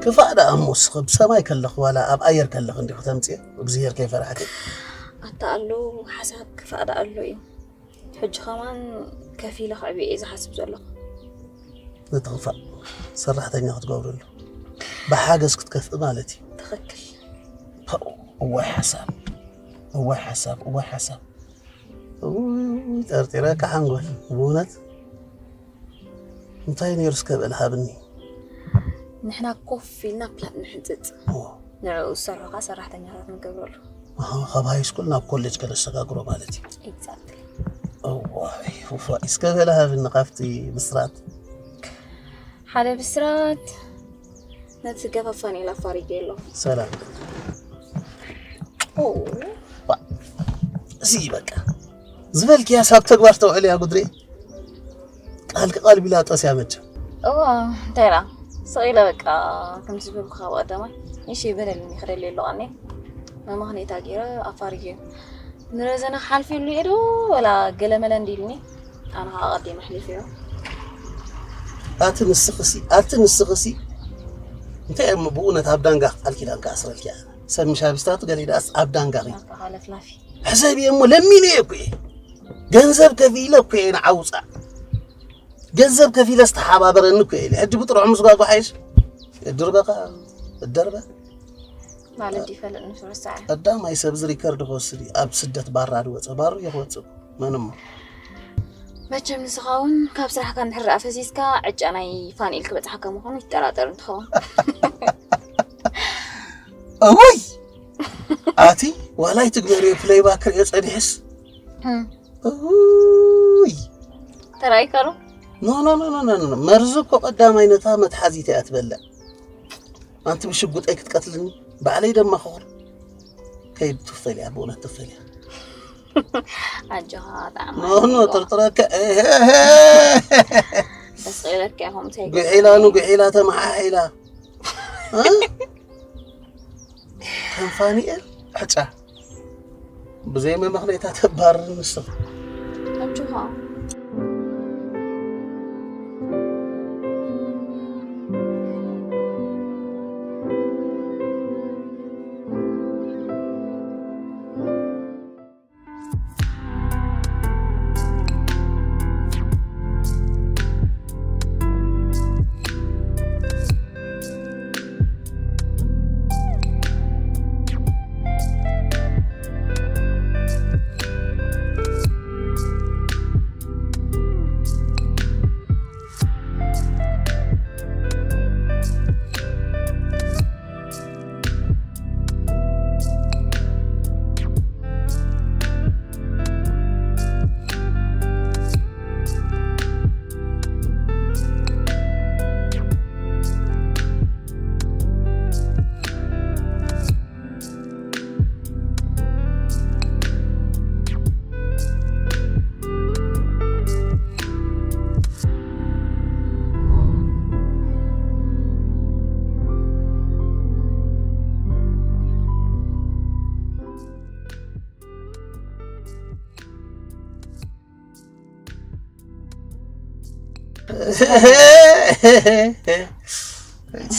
ክፋእ ደኣ እሞ እስኺ ብሰማይ ከለኺ ዋላ ኣብ ኣየር ከለኺ እንዲኹ ተምፅዮ እግዚኣብሔር ከይፈራሕኪ። ኣታ ኣሎ ሓሳብ ክፋእ ደኣ ኣሎ እዩ። ሕጂ ከማን ከፊለ ክዕብዮ እየ ዝሓስብ ዘለኹ። ነቲ ክፋእ ሰራሕተኛ ክትገብርሉ ብሓገዝ ክትከፍኢ ማለት እዩ። ትኽክል። እዋይ ሓሳብ እዋይ ሓሳብ እዋይ ሓሳብ። ጠርጢረካ ሓንጎል ብእውነት እንታይ ነይሩ እስከ በል ሃብኒ። ንሕና ኮፍ ኢልና ፕላን ንሕንፅፅ። ንዕኡ ዝሰርሑ ከዓ ሰራሕተኛታት ንገብረሉ። ካብ ሃይ ስኩል ናብ ኮሌጅ ከነሰጋግሮ ማለት እዩ። ኤግዛክትሊ። እዋይ ፉፋ እስከ በል ሃብኒ ካብቲ ብስራት። ሓደ ብስራት ነቲ ገፈፋን ኢላ ኣፋሪገ ኣሎ። ሰላም እዚ በቃ ዝበልክያ ሳብ ተግባር ተውዕል እያ ጉድሬ። ቃል ክቃል ቢላጦስ እያ መቸም። እዋ እንታይ ኢላ ስቕ ኢለ በቃ ከምቲ ዝበልኩ ካብ ቀደማይ እሺ በለልኒ ክደሊ ኣለዋኒ መማኽኔታ ገይረ ኣፋሪገ እዩ። ንረዘነ ክሓልፍ ኢሉ እየ ዶ ወላ ገለመለ እንዲ ኢልኒ ኣነ ከዓ ኣቐዲመ ኣሕሊፈዮ። ኣቲ ንስኽሲ ኣቲ ንስኽሲ እንታይ እሞ ብእውነት ኣብ ዳንጋ ቃል ኪዳን ክኣስረልኪ እያ። ሰብ ምሻ ብስታቱ ገለ ደኣስ ኣብ ዳንጋ ኺ ናፍቃ ሓለፍላፊ ሕሰብ እየ እሞ ለሚነ እየ እኮ እየ ገንዘብ ከፊለ እኮ እየ ንዓውፃ ገንዘብ ከፊለ ዝተሓባበረኒ እኮ እየ ኢለ ሕጂ ብጥርዖ ምስጓጓ ሓይሽ እድርበኻ እደርበ ማለት ይፈልጥ ንፍርሳ እያ ቀዳማይ ሰብ እዚ ሪከርድ ክወስድ እዩ ኣብ ስደት ባራ ድወፀ ባሩ እየ ክወፅእ መን እሞ መቸም ንስኻ እውን ካብ ስራሕካ እንድሕር ደኣ ፈሲስካ ዕጫ ናይ ፋንኤል ክበፅሓካ ምዃኑ ይጠራጠር እንትኸውን እውይ ኣቲ ዋላይ ትግበርዮ ፕለይባክ ርእዮ ፀኒሕስ እውይ ተራእይካ ዶ ኖ ኖ ኖ ኖ ኖ መርዚ እኮ ቀዳማይ ነታ መትሓዚት እያ ትበልዕ ኣንቲ ብሽጉጠይ ክትቀትልኒ ባዕለይ ደማ ክኹር ከይድ ትፈል እያ ብእውነት ትፈል እያ ኣጆኻ ጣዕማ ኖ ኖ ጥርጥረከ ተስቂለካ ኢኹም ተይ ጉሒላ ንጉሒላ ተመሓሒላ እ? ከም ፋኒኤል ዕጫ ብዘይ መመኽነይታ ተባርር ንስኻ ኣጆኻ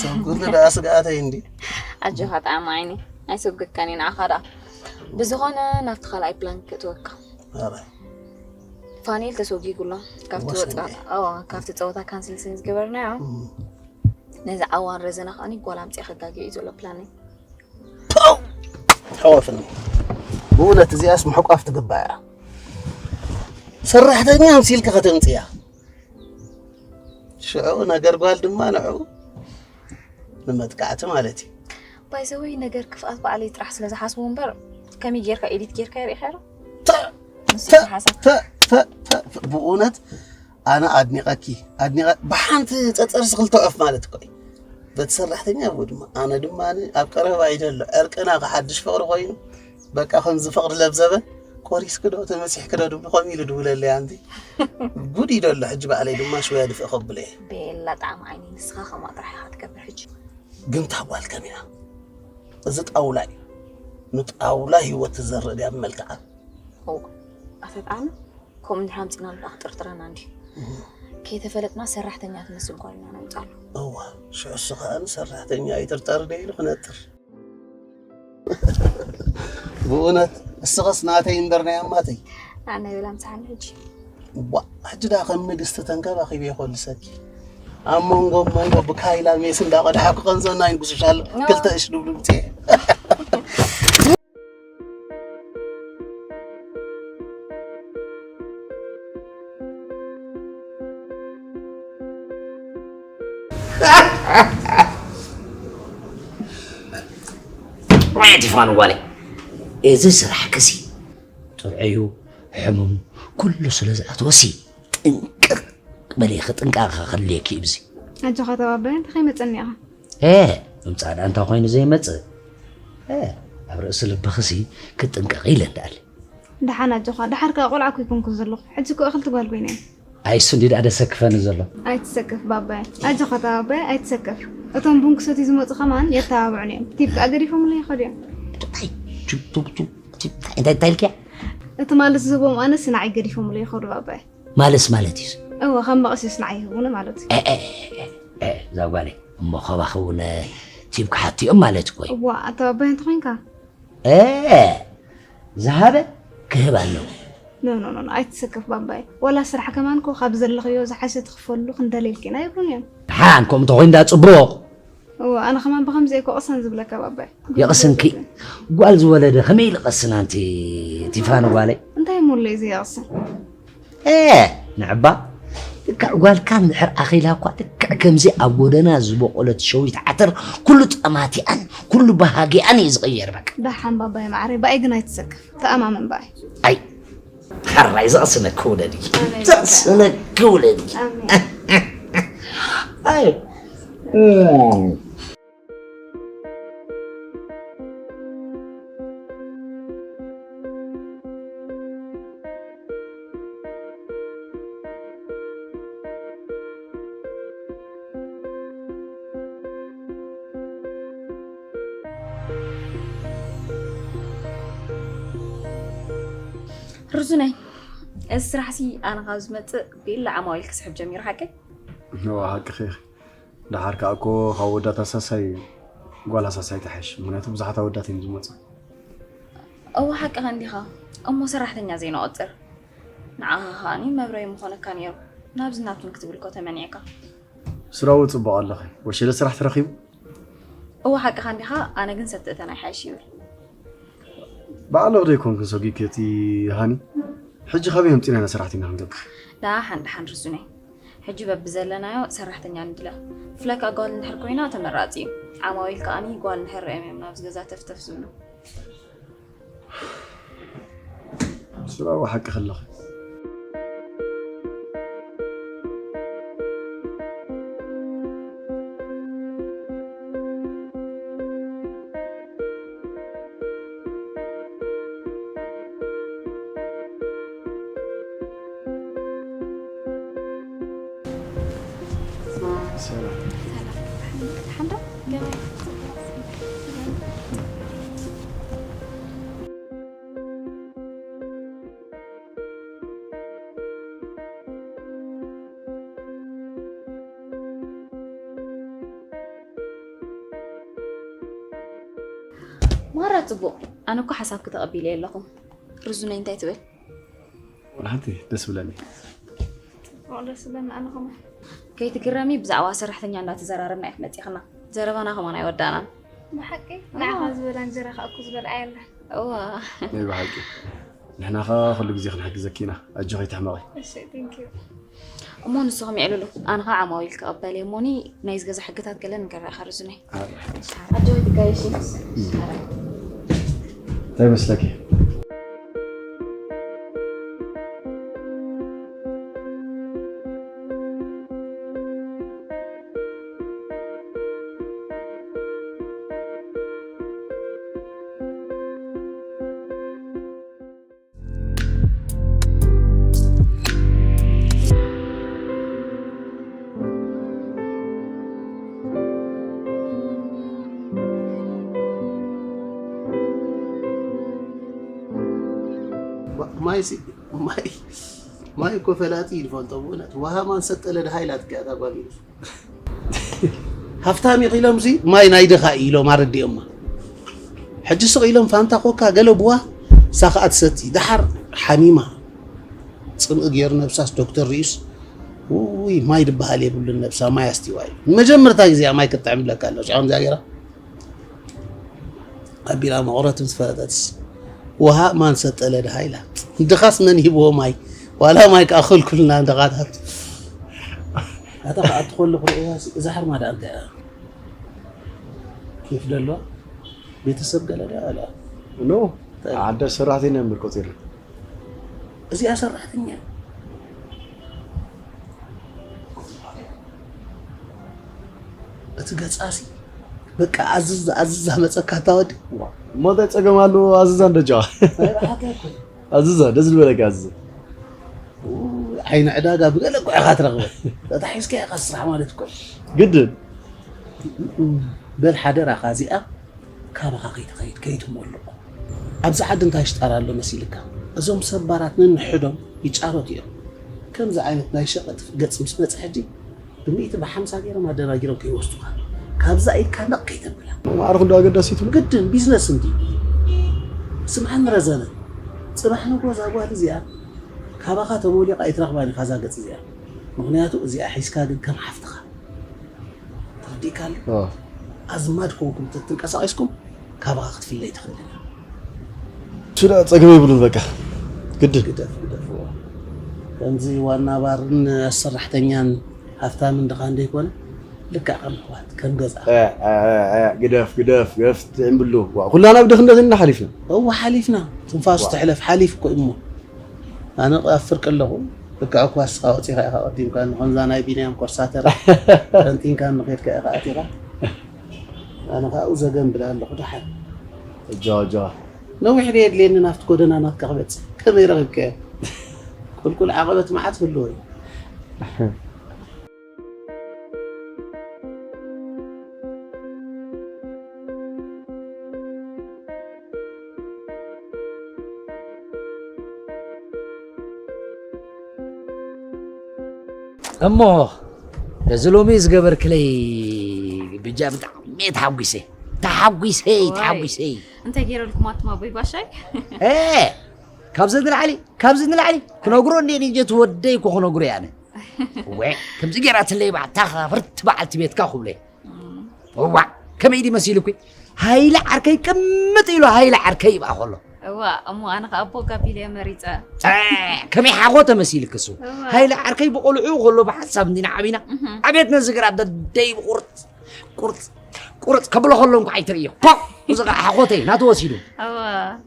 ሰጉኒ ደኣ ስግኣተይ እንዲ ኣጆኻ ጣዕሚ ዓይኒ ኣይሰጉካኒ ንዓኻ ደኣ ብዝኾነ ናብቲ ካልኣይ ፕላን ክእትወካ ኣባይ ፋኒል ተሰጊጉ ኣሎ ካብቲ ወሰን ወፃ እየ። ኣዋ ካብቲ ፀወታ ካንስል ስለ ዝገበርናዮ ነዚ ዓዋን ረዘነ ከዓኒ ጓል ኣምፅኣ ከጋግዮ እዩ ዘሎ ፕላነይ ፓው ተወፍኒ ብእውነት እዚኣስ ምሕቋፍ ትግባያ ሰራሕተኛ ኣምሲልካ ከተምፅያ ሽዑ ነገር ጓል ድማ ንዑ ንመጥቃዕቲ ማለት እዩ ባይዘወይ ነገር ክፍኣት ባዕለይ ጥራሕ ስለ ዝሓስቡ እምበር ከመይ ጌርካ ኤዲት ጌርካ የርእኻ ዶ ንሱ ሓሳብ ብእውነት ኣነ ኣድኒቐኪ ኣድኒቐ ብሓንቲ ፀፀርሲ ክልተ ዑፍ ማለት እኮ እዩ በቲ ሰራሕተኛ እሞ ድማ ኣነ ድማ ኣብ ቀረባ እዩ ዘሎ ዕርቅና ክሓድሽ ፍቕሪ ኮይኑ በቃ ከምዚ ፍቕሪ ለብዘበ ቆሪስኪ ዶ ተመሲሕኪ ዶ ድብሉ ከምኡ ኢሉ ድውለለይ ኣንቲ ጉድ እዩ ደሎ ሕጂ ባዕለይ ድማ ሽወያ ድፍእ ከብሎ እየ ቤላ ጣዕሚ ዓይኒ ንስኻ ከምኣ ጥራሕ ኢኻ ትገብር ሕጂ ግን ታጓል ከሚና እዚ ጣውላ እዩ ንጣውላ ህይወት ትዘርእ ድያ ብመልክዓ ኣሰልጣኒ ከምኡ እንድሕር ኣምፂና ኣሎ ክጥርጥረና እንዲ ከይተፈለጥና ሰራሕተኛ ትመስል ጓልና ነምፃሉ እዋ፣ ሽዑ እሱ ኸኣ ንሰራሕተኛ ኣይጥርጠር ደይ ኢሉ ክነጥር። ብእውነት እስኸስ ናተይ እምበር ናይ ኣማተይ። ኣነ ይብላ ምሳሓን ሕጂ። ዋ፣ ሕጂ ዳ ከም ንግስቲ ተንከባኺበ ይኾልሰኪ። ኣብ መንጎ መንጎ ብካይላ ሜስ እንዳቐድሓ ክቐንዘና ይንጉስሻል። ኖ። ክልተ እሽ ድብሉ ብትየ። ራይት ይፋኑ ጓለይ፣ እዚ ስራሕክሲ ጥዑዩ ሕሙም ኩሉ ስለ ዝኣትወሲ ጥንቅቕ በሊ፣ ጥንቃቐ ከድልየኪ እዩ። እዚ ኣጆኻ ተባባይ፣ እንታይ ከይመጸኒ ኢኻ? እ፣ ምምጻእ ደኣ እንታይ ኮይኑ ዘይመጽእ? እ፣ ኣብ ርእሲ ልብኽሲ ክትጥንቀቒ ኢለ እንዳኣለ። ደሓን ኣጆኻ፣ ደሓር ከኣ ቆልዓ እኮ ኣይኮንኩን ዘለኹ። ሕጂ እኮ እኽልቲ ጓል ኮይነ እየ። ኣይ፣ እሱ እንዲ ደኣ ደሰክፈኒ ዘሎ። ኣይትሰከፍ ባባይ። ኣጆኻ ተባባይ፣ ኣይትሰከፍ። እቶም ቡን ክሰትዩ ዝመጹ ከማን የተባብዑኒ እዮም። ቲፕ ከኣ ገዲፎምለይ ይኸዱ እዮም። ታይ፣ ቱ፣ ቱ፣ ቱ፣ ቱ፣ እንታይ፣ እንታይ ኢልክያ? እቲ ማለት ዝህቦም ኣነስ ንዓይ ገዲፎምለይ ይኸዱ ባባይ። ማለስ ማለት እዩ። እወ፣ ከም መቐስ ንዓይ ይህቡኒ ማለት እዩ። እ፣ እ፣ እ፣ እ፣ እዛ ጓለይ፣ እሞ ከባኺ እውን ቲፕ ክሓቱ እዮም ማለት እኮ እዩ። እዋ፣ ኣተባባይ እንተኾይንካ። እ፣ ዝሃበ ክህብ ኣለዎ። ኖ፣ ኖ፣ ኖ፣ ኖ፣ ኣይትሰከፍ ባባይ። ወላ ስራሕ ከማን እኮ ካብ ዘለኽዮ ዝሓሸ ትኽፈሉ ክንደልየልኪ ኢና ይብሉን እዮም። ደሓን ከምኡ እንተኾይኑ ዳ ጽቡቕ። እወ፣ ኣነ ከማን ብኸምዚ እየ እኮ ቅሰን ዝብለካ ባባይ። የቕስንኪ። ጓል ዝወለደ ከመይ ኢሉ ቀስን ኣንቲ ቲፋን ጓለይ? እንታይ እሞ ኣሎ እዩ ዘየቕስን? እ፣ ንዕባ ልክዕ ጓልካ እንድሕር ኣኺላ እኳ ልክዕ ከምዚ ኣብ ጎደና ዝበቖለት ሸዊት ዓተር ኩሉ ጠማቲኣን ኩሉ ባህጊኣን እዩ ዝቕየር በቃ። ደሓን ባባይ ማዕረይ፣ ብኣይ ግን ኣይትሰከፍ። ተኣማመን ብኣይ። ኣይ፣ ሕራይ ዘቕስነኪ ውለዲ። ኣሜን። ዘቕስነኪ ውለዲ። ኣሜን። ኣይ። እም። ርዙነይ፣ እዚ ስራሕሲ ኣነ ካብ ዝመጽእ ቤላ ዓማዊል ክስሕብ ጀሚሩ፣ ሓቀይ? እዋ፣ ሓቅኺ ኢኺ። ደሓር ከኣ እኮ ካብ ኣወዳት ኣሳሳይ ጓል ኣሳሳይ ትሓይሽ። ምኽንያቱ ብዙሓት ኣወዳት እዮም ዝመጹ። እወ፣ ሓቅኻ እንዲኻ። እሞ ሰራሕተኛ ዘይንቖጽር። ንዓኻ ከኣኒ መብረይ ምኾነካ ነይሩ። ናብዚ ናብትን ክትብል እኮ ተመኒዕካ። ስራኡ ጽቡቕ ኣለኺ። ወሸለ ስራሕ ተረኺቡ? እወ፣ ሓቅኻ እንዲኻ። ኣነ ግን ሰተእተን ኣይሓይሽ ይብል። ባዕልኺ ዶ ኣይኮንክን ሰጒግኪ እቲ ሃኒ? ሕጂ ካበይ ኣምጺና ኢና ሰራሕተኛ ክንገብር? ደሓን ደሓን ርዙነይ። ሕጂ በብዘለናዮ ሰራሕተኛ ንድለ። ብፍላይ ከኣ ጓል እንድሕር ኮይና ተመራጺ እዩ። ዓማዊል ከኣኒ ጓል እንድሕር ርኣዮም እዮም ናብዚ ገዛ ተፍተፍ ዝብሉ። ስራዊ ሓቂ ከለኺ። ሰላም። ሰላም። ሓንዳ? ገበያ። ማራ ጽቡቕ። ኣነ እኮ ሓሳብኪ ተቐቢለዮ ኣለኹ። ርዙነይ እንታይ ትብል? ወላ ሓንቲ ደስ ብለኒ። ጽቡቕ ደስ ብለኒ ኣነ ኸማን። ከይትግረሚ ብዛዕባ ሰራሕተኛ እንዳተዘራረብና እያ መጺኽና። ዘረባና ኸማን ኣይወዳእናን። ብሓቂ? ኣዋ። ንዓኻ ዝበላ እንጀራ ኸኣ እኮ ዝበልዓ የለን። እዋ። ናይ ብሓቂ። ንሕና ኸኣ ኩሉ ግዜ ክንሕግዘኪ ኢና። ኣጆኺ ኣይትሕመቒ። እሺ፣ thank you። እሞ ንስኹም የዕልሉ፣ ኣነ ኸዓ ዓማዊል ክቕበል እየ እሞኒ፣ ናይዚ ገዛ ሕግታት ገለ ንገርካ ርዙነይ። ኣረ። ኣጆኺ ትጋየሺ። እንታይ መስለኪ? ማ-፣ ማይ ሲ-፣ ማይ፣ ማይ እኮ ፈላጢ እዩ ዝፈልጦ ብእውነት። ውሃ ማን ሰጠለ ድሃ ኢላትካ እታ ጓል ኢሉ። ሃፍታም ኢኺ ኢሎም ዚ ማይ ናይ ድኻ እዩ ኢሎም ኣረዲኦማ። ሕጂ ስቕ ኢሎም ፋንታ ኮካ ገለ ብዋ እሳ ኸኣ ትሰቲ። ደሓር ሓሚማ ጽምኢ ገይሩ ነብሳስ ዶክተር ሪኡስ ውይ ማይ ድበሃል የብሉን ነብሳ ማይ ኣስቲዋ እዩ። ንመጀመርታ ግዜ እያ ማይ ክትጥዕም ብለካ ኣሎ። ሽዑ ከምዚኣ ገይራ ኣቢላ መቑረት ምስ ፈለጠትስ ውሃ ማን ሰጠለ ድሃ ኢላ። ድኻስ መን ሂብዎ ማይ? ዋላ ማይ ከኣ ከልኩልና ድኻታት። ኣታ ከኣ ትኾሉ ክርእያ እዛ ሕርማ ደኣ እንታይ እያ? ኬፍ ደሎ ቤተሰብ ገለ ደኣ ኣላ። ኖ፣ ሓደ ሰራሕተኛ እምበር ቆጺሩ። እዚኣ ሰራሕተኛ። እቲ ገጻሲ በቃ ኣዝዝ ኣዝዝ ኣመጸካ እታ ወዲ። ዋ፣ እሞ እንታይ ጸገም ኣለዎ? ኣዝዛ እንዶ ጨዋ። ኣይረኣኻትያ እኮ። ኣዝዛ፣ ደስ ዝበለካ ኣዝዛ። ኡ፣ ዓይኒ ዕዳጋ ብገለ እኮ ኢኻ ትረኽበ። ተታሒዝካ ኢኻ ስራሕ ማለት እኮ። ግድን። በል ሓደራኻ እዚኣ ካባኻ ከይትኸይድ፣ ከይትመልቆ። ኣብዚ ዓዲ እንታይ ሽጣር ኣሎ መሲልካ? እዞም ሰብ ባራት ነንሕዶም ይጫረቱ እዮም። ከምዚ ዓይነት ናይ ሸቐጥ ገጽ ምስ መጸ ሕጂ፣ ብሚእቲ ብሓምሳ ገይሮም ኣደናጊሮም ከይወስዱኻ። ካብዛ ኢድካ ነቕ ከይተብላ። ማዕርኹ እንዶ ኣገዳሲ ትብሉ? ግድን ቢዝነስ እንዲ። ስምዓኒ ረዘነ፣ ጽባሕ ንግሆ እዛ ጓል እዚኣ ካባኻ ተሞሊቓ ኣይትረኽባን ኢኻ እዛ ገጽ እዚኣ። ምኽንያቱ እዚኣ ሒዝካ ግን ከም ሓፍትኻ። ተረዲእካ ኣሎ? ኣዎ። ኣዝማድ ኮንኩም ተትንቀሳቐስኩም ካባኻ ክትፍለይ ትኽእል እያ። እሱ ደኣ ጸገም የብሉን በቃ። ግድን። ግደፍ፣ ግደፍዎ። ከምዚ ዋና ባርን ሰራሕተኛን ሃፍታምን ድኻ እንደይኮነ ልክዕ ከም ኣሕዋት፣ ከም ገዛ። እ፣ እ፣ እ፣ እ፣ ግደፍ፣ ግደፍ፣ ግደፍ ትዕምብሉ። ዋ፣ ኩላና ብድኽነት ኢና ሓሊፍና። እወ፣ ሓሊፍና። ትንፋሱ ዋ። ትሕለፍ፣ ሓሊፍ እኮ እዩ እሞ። ኣነ ኣብ ፍርቂ ኣለኹ። ልክዕ እኳ ንስኻ ወጺኻ ኢኻ ቀዲምካኒ፣ ከምዛ ናይ ቢንያም ኮርሳተር ፈንጢንካኒ ኸድካ ኢኻ ኣቲኻ። ኣነ ኸኣ ዘገምብል ኣለኹ ደሓን። እጃዋ፣ እጃዋ። ነዊሕ ድየ የድልየኒ ናብቲ ጎደና ናትካ ክበጽሕ? ከመይ ረኺብካዮ? ቁልቁል ዓቐበት መዓት ህልዎ እዩ። እሞ ነዚ ሎሚ ዝገበርክለይ ብጃ ብጣዕሚ እየ ተሓጒሰ። ተሓጒሰ፣ ወይ። ተሓጒሰ። እንታይ ገይረልኩም ኣቱም ኣቦይ ባሻይ? እ፣ ካብዚ ንላዕሊ፣ ካብዚ ንላዕሊ ክነግሮ እንዴ ንጀት ወደይ እኮ ክነግሮ እየ ኣነ። እወ፣ ከምዚ ገይራትለይ ባዕታ ክብርቲ በዓልቲ ቤትካ ክብለ። እዋ፣ ከመይ ድዩ መሲሉኪ? ሃይለ ዓርከይ ቅምጥ ኢሉ ሃይለ ዓርከይ ይብኣ ከሎ። እዋ፣ እሞ ኣነ ኸኣ ኣቦ ጋቢለ መሪጸ። ጸ-፣ ከመይ ሓኾ ተመሲልኪ እሱ? እዋ። ሃይለ ዓርከይ ብቆልዑ ከሎ ብሓሳብ እንዲና ዓቢና። እህ። ኣቤት ነዚ ግራት ደደይ ብቁርጽ፣ ቁርጽ፣ ቁርጽ ከብሎ ከሎ እንኳ ኣይትርእዮ። ፖ! እዚ ኸኣ ሓኾተይ ናቱ ወሲዱ። እዋ፣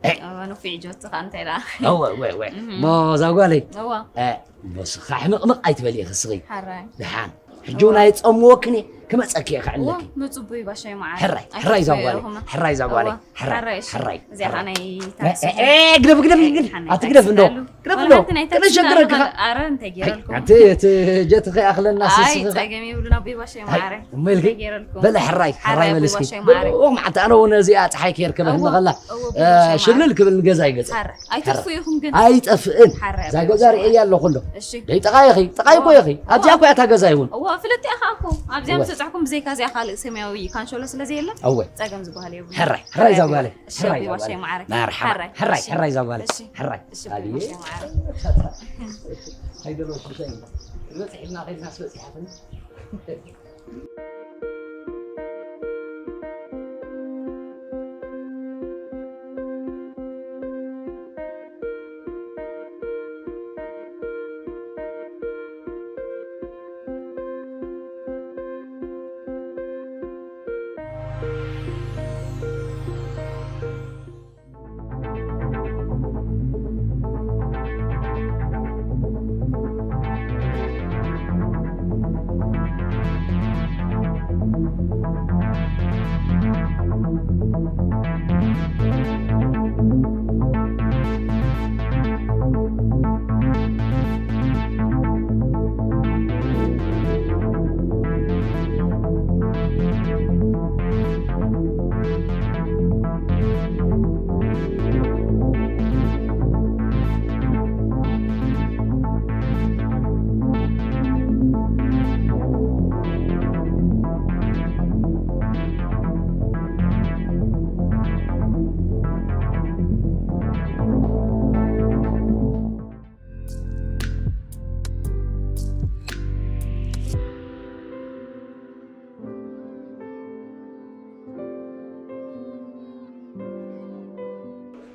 እ። እዋ፣ ንፉዕ ጆት ኸኣ እንታይ ደኣ? እወ፣ እወ፣ እወ። እህ። እሞ እዛ ጓለይ፣ እዋ። እ፣ እሞ እስኻ ሕምቕምቕ ኣይትበሊ ኢኺ እስኺ። ሓራይ። ደሓን። ሕጂ እውን ኣይጸምወክን እየ፣ ክመጸኪ እየ ክዕለኪ። እዋ፣ ምጽቡይ ባሻይ መዓር። ሕራይ፣ ሕራይ ኣይትፍረዮ ዛጓለይ፣ ኢኹም። ሕራይ ዛጓለይ፣ እዋ፣ ሕራይ፣ ሕራይ፣ እሺ። ሕራይ፣ እዚኣ ሕራይ። ኸኣ ናይ እ፣ ታክሲ እ፣ እ፣ ግደፍ፣ ግደፍ፣ እ፣ ግደፍ። ሓንቲ ኣቲ ግደፍ እንዶ። ኣይትስኣሉ። ግደፍ ዋላ እንዶ። ሓንቲ ናይ ከመይ ታክሲ ሸግረኪ እንዳለ ኸ-፣ ኣረ፣ እንታይ ኣይ፣ ገይረልኩም? ኣቲ፣ እቲ ጀትኺ ይኣኽለና ኣይ፣ ስስኺ ኸ-፣ ጸገም የብሉን ኣቦይ ባሻይ ኣይ፣ መዓረ። እሞ ኢልኪ? እንታይ ገይረልኩም? በለ ሕራይ፣ ሕራይ ሕራይ በል ኣቦይ እስኪ። ባሻይ መዓረ። እዋ፣ መዓልቲ ኣነ እውን እዚኣ ጸሓይ ከይርከበ እዋ፣ ንኸላ፣ እዋ፣ እ፣ ኣቦይ ባሻይ ሽልል መዓረ። ክብል ንገዛ ይገጽ። ሓረ። ኣይተርፉ ኢኹም ግን። ኣይጠፍእን። ሓረ እዛ ኣቦይ ገዛ ባሻይ። ርእየያ ኣለኹ እንዶ። እሺ። ደይ ጥቓይ ኢኺ፣ ጥቓይ እኮ ኢኺ። ኣብዚኣ እዋ። እኮ እያ እታ ገዛ ይኹን። እዋ፣ ፍልጥ እያ ኸኣ እኮ። ኣብዚኣ እወ። ምስ በጻሕኩም ብዘይካ እዚኣ ካልእ ሰማያዊ ካንሾሎ ስለ ዘየለ፣ እወ። ጸገም ዝበሃል የብሉን። ሕራይ፣ ሕራይ እዛ ጓለይ፣ እሺ፣ ሕራይ እዛ ጓለይ። መርሓባ፣ መርሓባ። ሕራይ፣ እሺ። ሕራይ እዛ ጓለይ፣ እሺ። ሕራይ። እሺ፣ ኣድየ። እሺ፣ መዓረይ። ኣይደለሽ ብሻይ። በጺሕና ኸይድና ስበጺሓትን።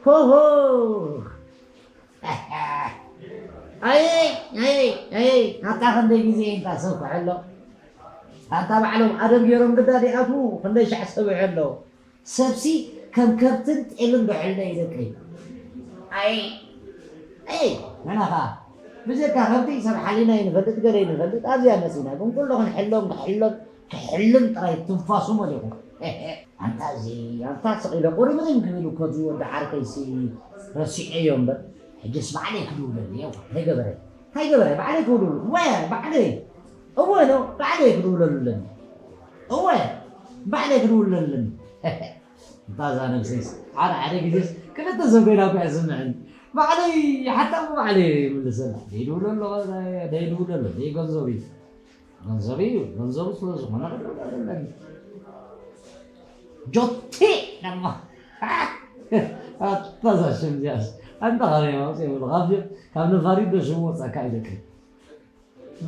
ሆሆ! ኣይ ኣይ ኣይ ኣታ ክንደይ ግዜ እንታ ሰብ ክሕሎ ኣታ ባዕሎም ኣደብ ገይሮም ግዳ ዲኣቱ ክንደይ ሻዕ ሰብ ይሕሎ። ሰብሲ ከም ከብትን ጤልን ዶ ሕልነ እዩ ደቀይ። ኣይ ኣይ ንሕና ኸዓ ብጀካ ከብቲ ሰብ ሓሊና ይንፈልጥ ገለ ይንፈልጥ ኣብዚኣ መፂና ግን ኩሉ ክንሕሎም ክሕሎም ክሕልም ጥራይ ትንፋሱ መሊኹ። ኣንታ እዚ ኣንታ ስቕ ኢለ ቁሪ ምንም ክብል እኮ እዚ ወዲ ዓርከይሲ ረሲዐዮ እምበር ሕጅስ ባዕለይ ክድውለሉ እየ እንታይ ገበረ እንታይ ገበረ ባዕለይ ክውልሉ እወ ባዕለይ እወ ዶ ባዕለይ ክድውለሉ ኣለኒ እወ ባዕለይ ክድውለሉ ኣለኒ እታ እዛ ነብሰይስ ሓደ ሓደ ግዜስ ክልተ ሰብ ኮይና እኳ ይስምዐኒ ባዕለይ ሓታ ባዕለይ ይምልሰላ ዘይድውለሉ ዘይድውለሉ ዘይገንዘብ እዩ ገንዘብ እዩ ገንዘቡ ስለ ዝኾነ ክድውለሉ ኣለኒ ጆቲ ደሞ ኣታ እዛ ሽም እዚኣስ ኣንታ ካበይ ኣውፅእ ይብሉ ካብ ካብ ነፋሪት ዶ ሽሙ ወፃካ እዩ ደቂ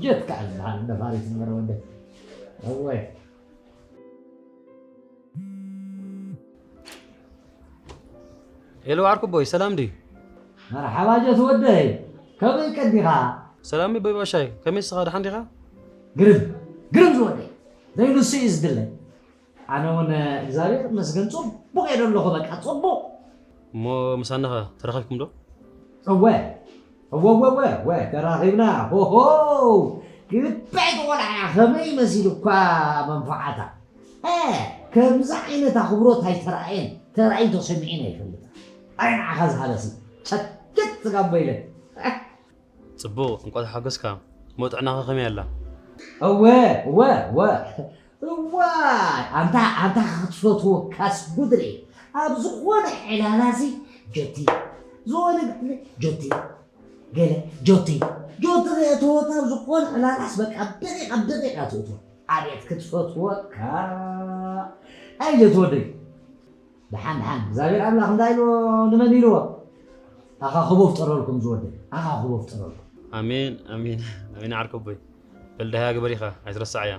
ጀት ከዓ ዝበሃል ነፋሪት ነበረ ወደ እወ ሄሎ ዓርኩቦይ ሰላም ድዩ? መርሓባ ጀት ወደይ ከመይ ቀዲኻ? ሰላም እዩ ቦይ ባሻይ ከመይ ንስኻ ደሓን ዲኻ? ግርም ግርም ዝወደይ ዘይንሱ እዩ ዝድለ ኣነ እውን እግዚኣብሔር ይመስገን ፅቡቕ እየ ዘለኹ በቃ ፅቡቕ እሞ ምሳና ኸ ተራኺብኩም ዶ እወ እወ እወ እወ እወ ተራኺብና ሆሆ ግልባይ ቆልዓ እያ ከመይ መሲሉ እኳ መንፍዓታ እ ከምዚ ዓይነት ኣኽብሮት ኣይተራእየን ተራእዩ ተሰሚዑን ኣይፈልጥን ኣይ ንዓኻ ዝሃበሲ ቸክት ዝጋቦ ኢለ ጽቡቕ፣ እንቋዕ ተሓጎስካ። እሞ ጥዕናኻ ከመይ ኣላ? እወ፣ እወ፣ እወ። እዋይ፣ ኣንታ ኣንታ ክትፈትወካስ ጉድ ርኤ። ኣብ ዝኾነ ዕላላሲ ጆቲ፣ ዝኾነ ግጥሚ ጆቲ፣ ገለ ጆቲ፣ ጆቲ ዘእተወት ኣብ ዝኾነ ዕላላስ በቃ ደቂቕ ኣብ ደቂቕ እያ ትእትዎ። ኣቤት ክትፈትወካ። ኣይ ጆቲ ወደይ። ደሓን ደሓን እግዚኣብሔር ኣምላኽ እንታይ ኢልዎ ንመን ኢልዎ ኣኻ ክቦ ፍጠረልኩም ዝወደ ኣኻ ክቦ ፍጠረልኩም ኣሜን ኣሜን ኣሜን ዓርከቦይ በልዳሃያ ግበር ኢኻ ኣይትረስዓያ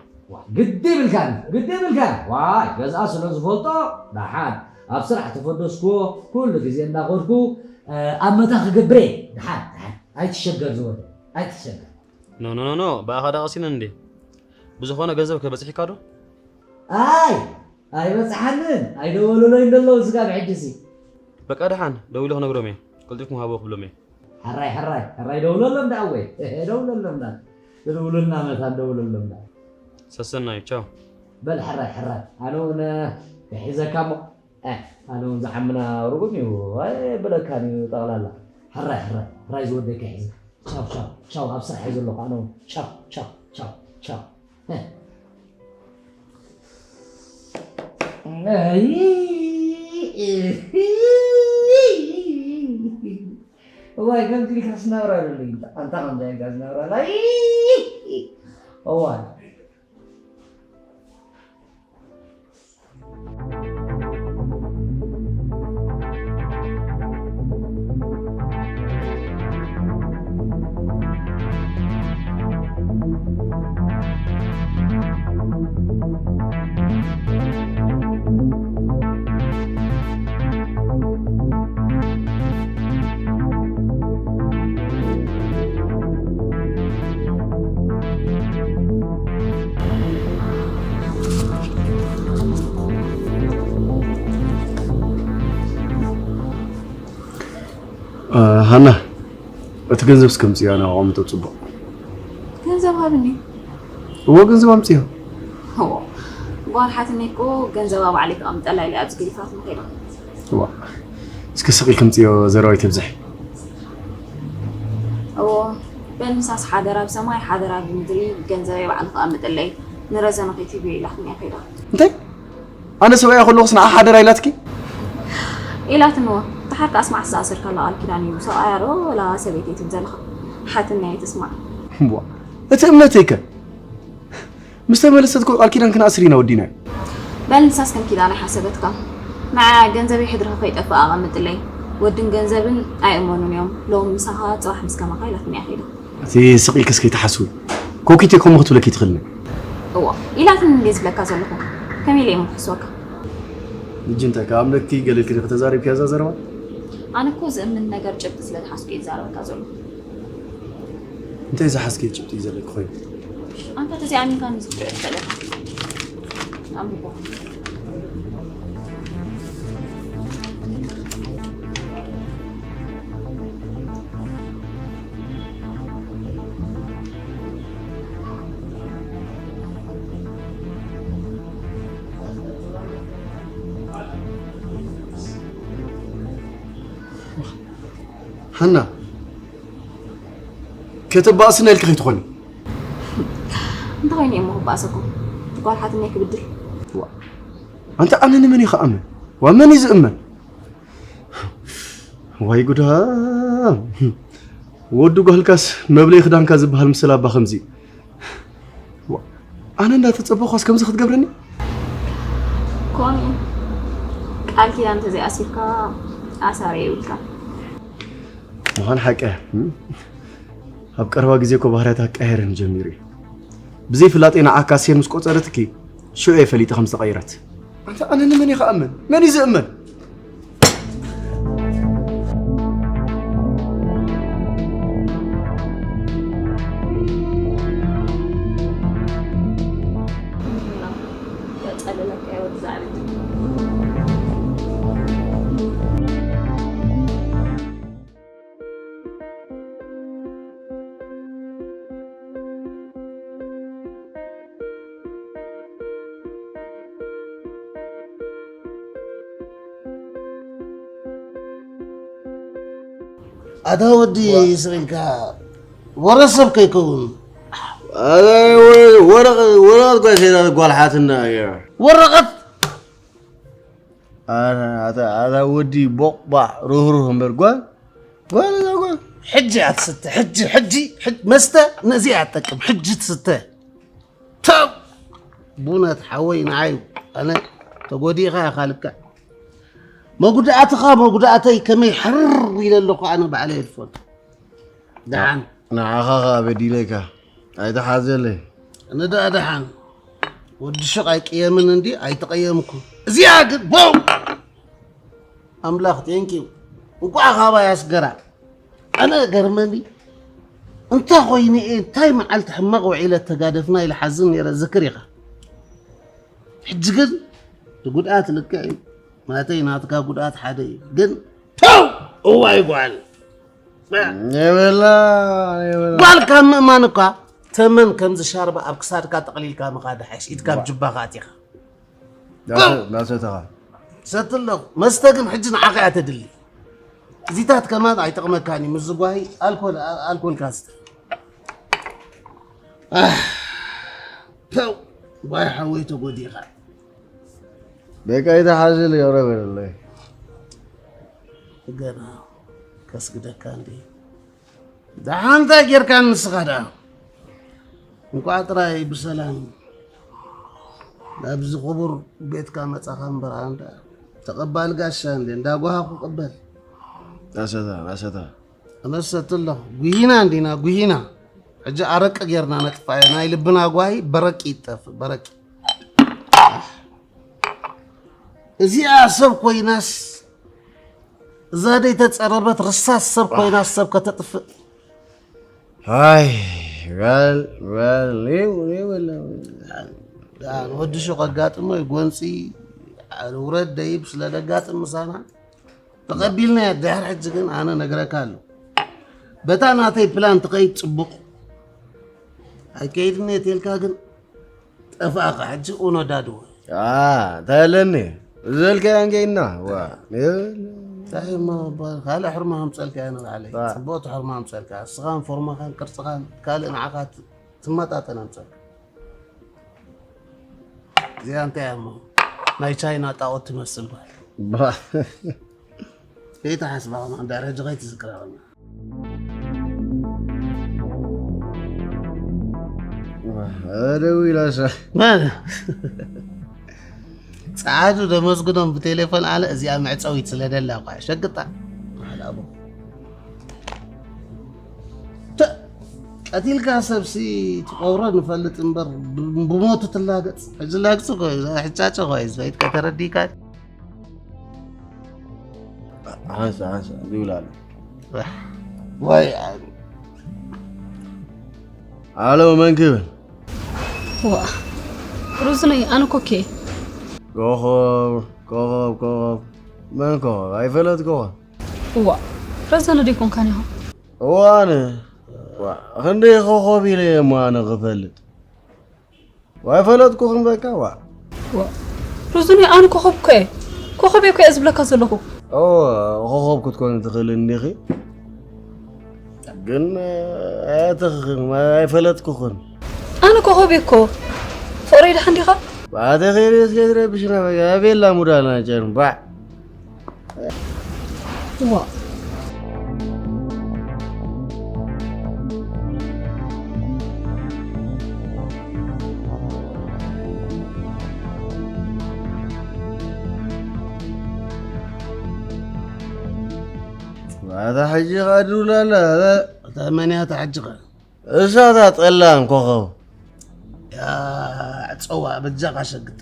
ግዲ ብልካ ግዲ ብልካ ዋይ ገዝኣ ስለ ዝፈልጦ ደሓን ኣብ ስራሕ ተፈደስክዎ ኩሉ ግዜ እንዳኸድኩ ኣብ መታ ክገብረ ደሓን ደሓን ኣይትሸገር ዝወደ ኣይትሸገር ኖ ኖ ኖ ብኣኻ ዳቐሲነ እንዴ ብዝኾነ ገንዘብ ከበፅሒካ ዶ ኣይ ኣይበፅሓንን ኣይደወሉለይን ዘለዉ ስጋብ ሕጂሲ በቃ ደሓን ደዊለ ክነግሮም እየ ቀልጢፍኩም ሃብዎ ክብሎም እየ ሕራይ ሕራይ ሕራይ ደውለሎም ደኣ ወይ ደውለሎም ደኣ ደውለልና መታን ደውለሎም ደኣ ሰሰናዩ ቻው በል ሕራይ ሕራይ ኣነ እውን ክሒዘካ እሞ ኣነ እውን ዝዓምና ርጉም እዩ ኣይብለካን እዩ ጠቕላላ ሕራይ ሕራይ ሕራይ ዝወደይ ክሒዘ ቻው ቻው ቻው ኣብ ስራሕ እየ ዘለኹ ኣነ እውን ቻው ቻው ቻው ቻው እዋይ ከምዚ ኢልካ ዝነብራ ዘለዩ ኣንታ ከምዚ ኢልካ ዝነብራ እዋይ ሃና እቲ ገንዘብ እስከምፅያ ናብኦም ተፅቡቕ ገንዘብ ሃብኒ እዎ ገንዘብ ኣምፅያ እዎ ጓል ሓትኒ እኮ ገንዘባ ባዕለይ ከቐምጠላ ኢለ ኣብዚ ገዲፋት ምኸይዳ እዋ እስከ ስቕ ኢልክምፅዮ ዘረባ ይተብዝሕ እዎ በል ንሳስ ሓደራ ብሰማይ ሓደራ ብምድሪ ገንዘበይ ባዕሉ ከቐምጥለይ ንረዘነ ከይትብዮ ኢላትኒ እያ ከይዳ እንታይ ኣነ ሰብኣያ ከለኹስ ንዓ ሓደራ ኢላትኪ? ኢላትኒ እወ። ደሓር ከኣስ መዓስ ዝኣሰርካላ ቃል ኪዳን እዩ? ሰብኣያ ዶ ወላ ሰበይተይ ትብል ዘለኻ? ሓትኒ ኣይትስማዕ። እምቧ እቲ እምነተይ ከ? ምስ ተመለሰት እኮ ቃል ኪዳን ክንኣስር ኢና ወዲናዮ። በል ንሳስ ከም ኪዳን ኣይሓሰበትካን። ንዓ ገንዘበይ ሕድርኺ ከይጠፍእ ኣቐምጥለይ። ወድን ገንዘብን ኣይእመኑን እዮም። ሎሚ ምሳኻ ጽባሕ ምስ ከማኻ ኢላትኒ እያ ከይዳ። እቲ ስቕ ኢልክስ ከይትሓስዊ። ኮኪቴ ከምኡ ክትብለኪ ኣይትኽእልን እያ። እዋ፣ ኢላትኒ እንድየ ዝብለካ ዘለኹ። ከመይ ኢለ እየ እሞ ክሕስወካ? ሕጂ እንታይ ከ ኣምለክቲ ገለ ኢልኪ ዲኺ ተዛሪብክያ እዛ ዘረባ? ኣነ እኮ ዝእምን ነገር ጭብጢ ስለ ዝሓዝኩ እየ ዝዛረበካ ዘለኹ። እንታይ ዝሓዝክዮ ጭብጢ እዩ ዘለኪ ኮይኑ? ኣንታ ተዘይኣሚንካኒ እዚ ክትሪኦ ትኽእል ኢኻ። ኣንብቦ። ሃና፣ ከተባእስና ኢልኪ ከይትኾኒ። እንታይ ኮይኑ እየ እሞ ክበኣሰኩም? ጓል ሓትነይ ክብድል? ኣንተ ኣነ ንመን እዩ ክኣምን? ዋ መን እዩ ዝእመን? ዋይ ጉዳ! ወዲ ጓልካስ መብለይ ክዳንካ ዝበሃል ምስላ እባ ከምዚ እዩ። ዋ፣ ኣነ እንዳተጸበኳስ ከምዚ ክትገብረኒ? ኮን እዩ። ቃል ኪዳን እንተዘይኣሲርካ ኣሳሪ የብልካ። ምዃን ሓቂ እያ። ኣብ ቀረባ ግዜ እኮ ባህርያታ ክቀያየረኒ ጀሚሩ እዩ። ብዘይ ፍላጠይ ንዓካ ሴን ምስ ቆጸረትኪ ሽዑ እየ ፈሊጠ ከም ዝተቐይረት። ኣንተ ኣነ ንመን እየ ክኣምን? መን እዩ ዝእመን? ኣታ ወዲ ስቕ ኢልካ ወረ ሰብ ከይከውን። ወረቐት ጓል ሸይጣን ጓል ሓትና እያ። ወረቐት ኣታ ወዲ ቦቕባዕ ርህሩህ እምበር ጓል ጓል እዛ ጓል ሕጂ ኣትስተ ሕጂ ሕጂ መስተ ነዚ ኣትጠቅም ሕጂ ትስተ ተው ቡነት ሓወይ ንዓዩ ኣነ ተጎዲእኻ ኢኻ ልክዕ መጉዳእትኻ መጉዳእተይ ከመይ ሕርር ኢለ ኣለኹ ኣነ ባዕለይ እየ ዝፈልጦ ደሓን ንዓኻ ኸኣ በዲለካ ኣይትሓዘለይ ኣነ ደኣ ደሓን ወዲ ሹቕ ኣይቅየምን እንዲ ኣይተቐየምኩ እዚኣ ግን ቦው ኣምላኽ ቴንኪው እንቋዕ ካባይ ኣስገራ ኣነ ገርመኒ እንታይ ኮይኑ እየ እንታይ መዓልቲ ሕማቕ ውዒለ ተጋደፍና ኢለ ሓዝን ነይረ ዝክር ኢኻ ሕጂ ግን እቲ ጉድኣት ልክዕ እዩ ናተይ ናትካ ጉድኣት ሓደ እዩ ግን ተው እዋይ ጓል የበላ የበላ ጓል ካብ ምእማን እኳ ተመን ከምዚ ሻርባ ኣብ ክሳድካ ጠቕሊልካ ምኻድ ሓይሽ ኢድካ ኣብ ጅባኻ ኣቲኻ ናሰተኻ ሰትለኹ መስተ ግን ሕጂ ንዓኻ እያ ተድሊ እዚታት ከማን ኣይጠቕመካን እዩ ምስ ዝጓሂ ኣልኮል ኣልኮልካ ስተ ተው ባይ ሓወይ ተጎዲኻ በቃ ይተሓዝል ይቕረ በለለይ ገና ከስግደካ እንዲ ደሓንታይ ጌርካ ንስኻ ደኣ እንኳዕ ጥራይ ብሰላም ናብዚ ክቡር ቤትካ መጻኻ እምበር ኣንዳ ተቐባል ጋሻ እንደ እንዳጓሃ ክቕበል ራሰታ ራሰታ ኣመሰትሎ ጉሂና እንዲና ጉሂና ሕጂ ኣረቂ ጌርና ነጥፋዮ ናይ ልብና ጓሂ በረቂ ይጠፍ በረቂ እዚኣ ሰብ ኮይናስ እዛ ደይ ተጸረበት ርሳስ ሰብ ኮይናስ ሰብ ከተጥፍእ ኣይ well well ሌው ሌው ወዲ ሹቕ ኣጋጥሞ ጎንፂ ውረድ ደይብ ስለ ደጋጥም ምሳና ተቐቢልና ድሕር ሕጂ ግን ኣነ ነግረካ ኣሎ በታ ናተይ ፕላን ትኸይድ ፅቡቕ ኣይከይድን እየ ተልካ ግን ጠፋእኻ ሕጂ ኡኖ ዳድወ እንታይ ኣለኒ ዘልካዮ እንከይና ዋ ካልእ ሕርማ ኣምፀልካ እያ ንባዕለይ ፅቡቕቲ ሕርማ ኣምፀልካ እስኻን ፎርማኻን ቅርፅኻን ካልእ ንዓኻ ትመጣጠን ኣምፀልካ እዚኣ እንታይ እያ እሞ ናይ ቻይና ጣዖት ትመስል ጓል ከይተሓስባ ከማን ዳር ሕጂ ከይትዝክራ ከማን ደው ኢላሳ መን ጸዓዱ ደመስግኖም ብቴሌፎን ኣለ እዚኣ መዕፀዊት ስለ ደላ እኳ ሸግጣ ኣላቦ ቀቲልካ ሰብሲ ትቐብሮ ንፈልጥ እምበር ብሞቱ ትላገፅ ሕጂ ላግፂ ኮዩ ሕጫጨ ኮዩ ዝበይት ከተረዲካ ሓንሳ ሓንሳ ዝብል ኣሎ። ዋይ፣ ኣሎ መን ክብል? ዋ፣ ሩዝነይ፣ ኣነ ኮኬ። ኮኸብ፣ ኮኸብ፣ ኮኸብ። መን ኮኸብ? ኣይፈለጥክዎን። እዋ፣ ረዘነ ዶ ኣይኮንካን ኢኻ? እዋ፣ ኣነ። ዋ፣ ክንደይ ኮኸብ ኢለ እየ እሞ ኣነ ክፈልጥ። ዋይ ፈለጥኩኽን በቃ፣ ዋ። ዋ፣ ሩዝነይ፣ ኣነ ኮኸብ እኮ እየ። ኮኸብ እየ እኮ እየ ዝብለካ ዘለኹ። ኦ፣ ኮኸብ ክትኮኒ ትኽእሊ እንዲኺ። ግን፣ ኣየትኽኽን፣ ኣይፈለጥኩኽን። ኣነ ኮኸብ እየ እኮ። ፍቕረይ ደሓን ዲኻ? ባዕተ ኸይደ እስከ ትረብሽና በቃ። ኣቤላ ሙዳና ጨርም፣ ባዕ። ዋ። እታ ሕጂ ኸኣ ድውላ ኣላ፣ እታ መን እያ እታ ሕጂ ኸ? እሳ እታ ጸላም ኮኸብ። ያ፣ ጸዋ፣ በጃኻ ሸግታ።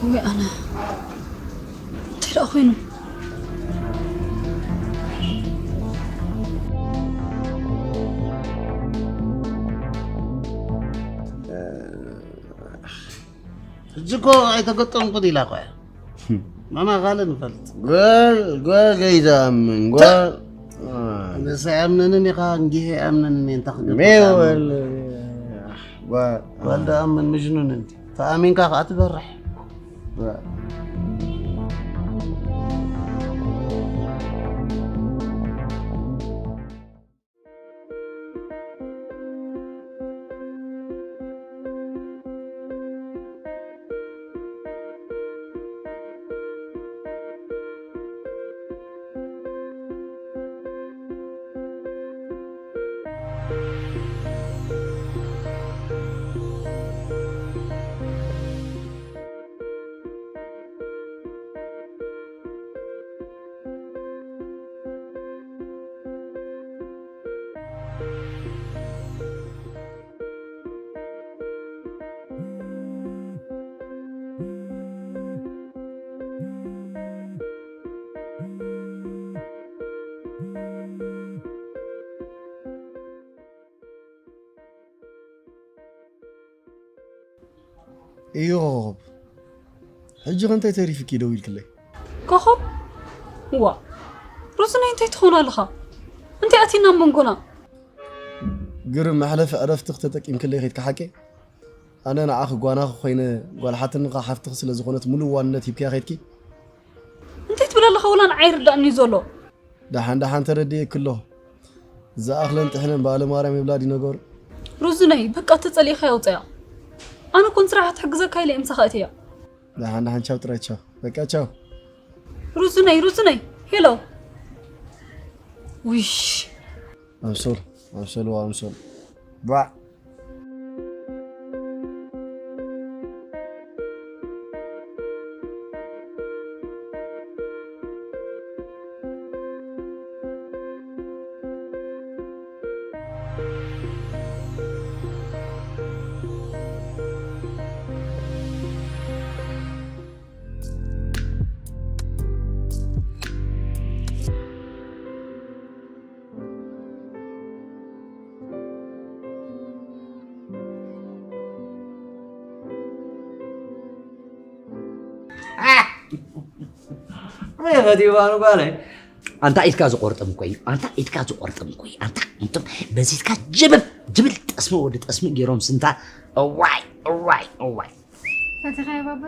ወይ ኣነ። እንታይ ደኣ ኮይኑ? ሕጂ እኮ ኣይተገጠምኩን ኢላ እኮ እያ። ማማ ካልእ ንፈልጥ። ጓል፣ ጓል ከይትኣምን፣ ጓል። ንሳ ኣይኣምነንን ኢኻ፣ እንዲህ ኣይኣምነንን እየ፣ እንታይ ክገብር ሜ ትኣምን? ወል-፣ ጓል። ጓል ደኣ ምን ምጅኑን እንዲ። ተኣሚንካ ከኣ ትበርሕ። ጓል። እዮ ኮኸብ፣ ሕጂ ከ እንታይ ተሪፍኪ ደው ኢልክለይ? ኮኸብ? ዋ፣ ሩዝነይ እንታይ ትኾን ኣለኻ? እንታይ ኣቲና ኣብ መንጎና? ግርም፣ መሕለፊ ዕረፍትኺ ተጠቂምክለይ ኸይድኪ ሓቀይ? ኣነ ንዓኺ ጓናኺ ኮይነ፣ ጓል ሓትንኻ ሓፍትኺ ስለ ዝኾነት፣ ሙሉእ ዋንነት ሂብክያ ኸይድኪ? እንታይ ትብል ኣለኻ? ወላ ንዓይ ይርዳእኒ ዘሎ። ደሓን ደሓን ተረዲኤኪ ኣለኹ። ዝኣኽለን ጥሕነን በዓለ ማርያም ይብላ ድዩ ነገሩ? ሩዝነይ፣ በቃ ተጸሊእኻ የውጽያ። ኣነ እኮ ንስራሕ ክትሕግዘካ ኢለ እየ ምሳኻ እትያ። ደሓን ደሓን፣ ቻው ጥራይ ቻው። በቃ ቻው። ሩዝነይ፣ ሩዝነይ፣ ሄሎ። ውሽ። ኣምሶል፣ ኣምሶል፣ ኣምሶል። ባዕ። ኣይ ፈቲዋ ንጓለይ። ኣንታ ኢድካ ዝቆርጥም እኮ እዩ። ኣንታ ኢድካ ዝቆርጥም እኮ እዩ። ኣንታ እንቶም በዚትካ ጅብል፣ ጅብል ጠስሚ ወዲ ጠስሚ ገይሮም ስንታ። እዋይ፣ እዋይ፣ እዋይ። ፈቲኻዮ ባባ?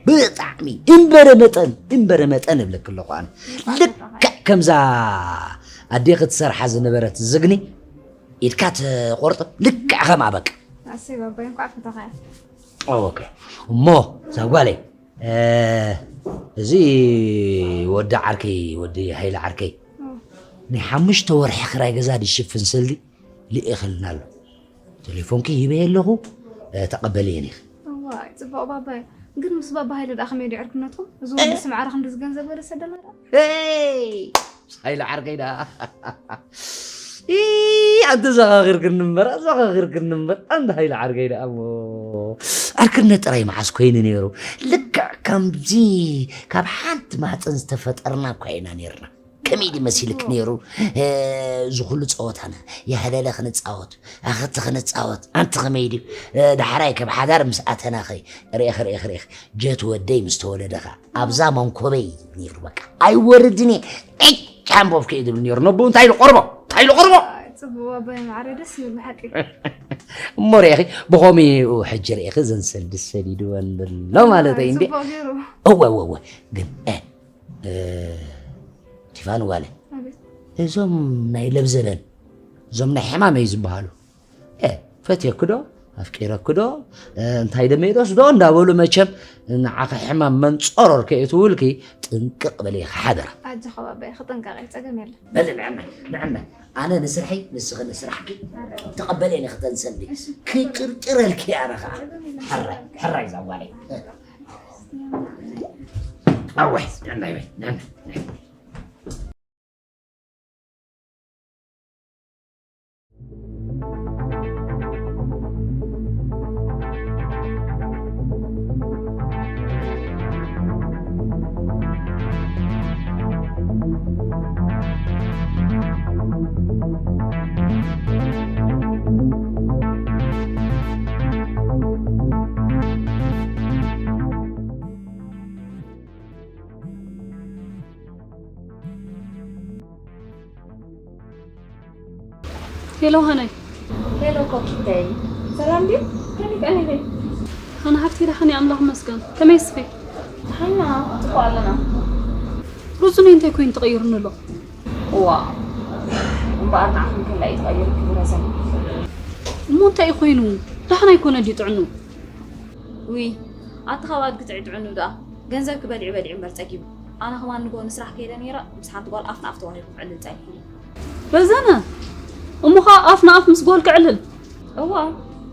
ብጣዕሚ እምበረ መጠን፣ እምበረ መጠን እብለኪ ኣለኹ ኣነ። ልክዕ ከምዛ ኣዴኺ ትሰርሓ ዝነበረት ዝግኒ ኢድካ ትቆርጥም ልክዕ ከምኣ በቃ። ኣሰይ ባባይ፣ እንኳዕ ፈተኻያ። ኦኬ። እሞ እዛ ጓለይ፣ እ፣ እዚ ወዲ ዓርከይ፣ ወዲ ሃይለ ዓርከይ፣ ኦ። ናይ ሓሙሽተ ወርሒ ክራይ ገዛ ዝሽፍን ሰልዲ ልኢኽልና ኣሎ። ቴሌፎንኪ ሂበየ ኣለኹ፣ እ፣ ተቐበልየን ኢኺ። እዋይ፣ ጽቡቕ ባባይ። ግን ምስ ባባ ሃይለ ደኣ ከመይ ድዩ ዕርክነትኩም? እዚ ወዲ ስም ዓረ ክንዲ ዝገንዘብ ገለ ሰደና ደኣ? ሄይ! ምስ ሃይለ ዓርከይ ደኣ። ኢያ! ኣንተ ዘኻኺርክኒ እምበር፣ ኣዘኻኺርክኒ እምበር፣ ኣንታ ሃይለ ዓርከይ ደኣ እሞ። ዕርክነት ጥራይ መዓስ ኮይኑ ነይሩ? ልክዕ ከምዚ ካብ ሓንቲ ማህፀን ዝተፈጠርና እኳ ኢና ነይርና። ከመይ ድዩ መሲልክ ነይሩ? እ፣ እዚ ኩሉ ጸወታና? የህለለ ክንጻወት፣ ኣኽቲ ክንጻወት፣ ኣንቲ ከመይ ድዩ? እ፣ ዳሕራይ ከም ሓዳር ምስ ኣተናኸ፣ ርኤኽ፣ ርኤኽ፣ ርኤኽ፣ ጀት ወደይ ምስ ተወለደ ኸኣ፣ ኣብዛ መንኮበይ ነይሩ በቃ። ኣይወርድን እየ። ዕጭ ኣንቦብከ እዩ ዝብል ነይሩ። ነቦኡ እንታይ ኢሉ ቆርቦ? እንታይ ኢሉ ቆርቦ? ጽቡቕ ኣቦይ ማዕረ ደስ ይብል ብሓቂ። እሞ ርኤኺ፣ ብኸምኡ ሕጂ ርኤኺ ዘንሰል ድሰል ይድወል ኣሎ ማለት እዩ እንዴ? ጽቡቕ ገይሩ። እወ፣ እወ፣ እወ። ግን፣ እ፣ እ፣ ቲፋን ጓለ፣ ኣቤት። እዞም ናይ ለብዘበን፣ እዞም ናይ ሕማመይ ዝበሃሉ፣ እ፣ ፈትየኪ ዶ? ኣፍቂረኪ ዶ? እ፣ እንታይ ደመይዶስ ዶ? እንዳበሉ መቸም ንዓኺ ሕማም መንጸሮር ከየእትውልኪ ጥንቅቕ በሊ ኢኺ ሓደራ። ኣጆኻ ባባይ፣ ክጥንቀቕ እየ፣ ጸገም የለን። በሊ ንዕመ፣ ንዕመ። ኣነ ንስርሐይ፣ ንስኺ ንስራሕኪ። ተቐበለኒ ክተንሰሊ። እሺ። ክጭርጭረልኪ ኣነ ኸዓ። ጸገም የለን። ሕራይ፣ ሕራይ እዛ ጓለይ። ኣወይ፣ ንዕመ፣ ንዕመ፣ ንዕመ። ሄሎ ሃናይ። ሄሎ ኮኪተይ፣ ሰላም ድዩ? ከመይ ቀኒኺ? ሃና ሓፍተይ፣ ደሓን እየ ኣምላኽ ይመስገን። ከመይ እስኺ? ደሓና፣ ጽቡቕ ኣለና። ሩዙ እንታይ ኮይኑ ተቐይሩኒ ኣሎ? እዋ፣ እምበኣር ንዓኺ እንከላይ እዩ ተቐይሩልኪ ረዘን። እሞ እንታይ እዩ ኮይኑ? ደሓን ኣይኮነ ድዩ ጥዕኑ? ውይ፣ ኣቲ ካብ ኣድጊ ጥዑይ ጥዕኑ ደኣ። ገንዘብኪ በሊዑ በሊዑ እምበር ጸጊቡ። ኣነ ከማን ንግሆ ንስራሕ ከይደ ነይረ፣ ምስ ሓንቲ ጓል ኣፍ ንኣፍ ተዋሂቡ ክዕልል ጸኒሑ። ረዘነ! እሞ ኸኣ ኣፍ ንኣፍ ምስ ጓል ክዕልል? እዋ፣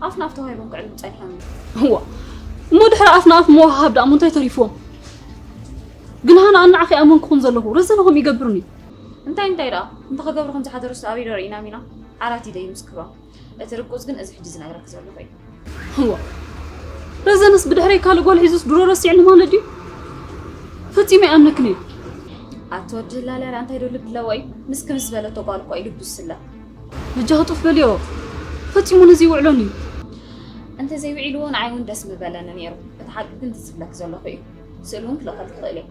ኣፍ ንኣፍ ተዋሂቦም ክዕልሉ ጸኒሖም እዮም። እዋ፣ እሞ ድሕሪ ኣፍ ንኣፍ ምውሃሃብ ደኣ እሞ እንታይ ተሪፍዎም? ግን ሃና ኣነ ንዓኺ ኣመንኩ ከም ዘለኹ፣ ረዘነ ከምኡ ይገብርኒ። እንታይ እንታይ ደኣ? እንተ ክገብሩ ከም ዝሓደሩስ ኣበይ ዶ ርኢናም ኢና? ዓራት ይደዩ ምስ ክብሮም። እቲ ርጉጽ ግን እዚ ሕጂ ዝነግረኪ ዘለኹ እዩ። እዋ፣ ረዘነስ ብድሕረይ ካልእ ጓል ሒዙስ ድሮ ረሲዕኒ ማለት ድዩ? ፈጺመ ኣይኣምነክን እየ። ኣቲ ወዲ ህላልያ እንታይ ዶ ልቢ ኣለዋ እዩ? ምስ ክምስ ዝበለቶ ጓል እኮ እዩ ልቡ ዝስለ። በጃኺ ጡፍ በልዮ። ፈጺሙ ነዚ ይውዕሎን እዩ። እንተ ዘይውዒልዎ ንዓይ እውን ደስ ምበለኒ ነይሩ። እቲ ሓቂ ግን እቲ ዝብለኪ ዘለኹ እዩ። ስእሊ እውን ክልእኸልኪ ይኽእል እየ።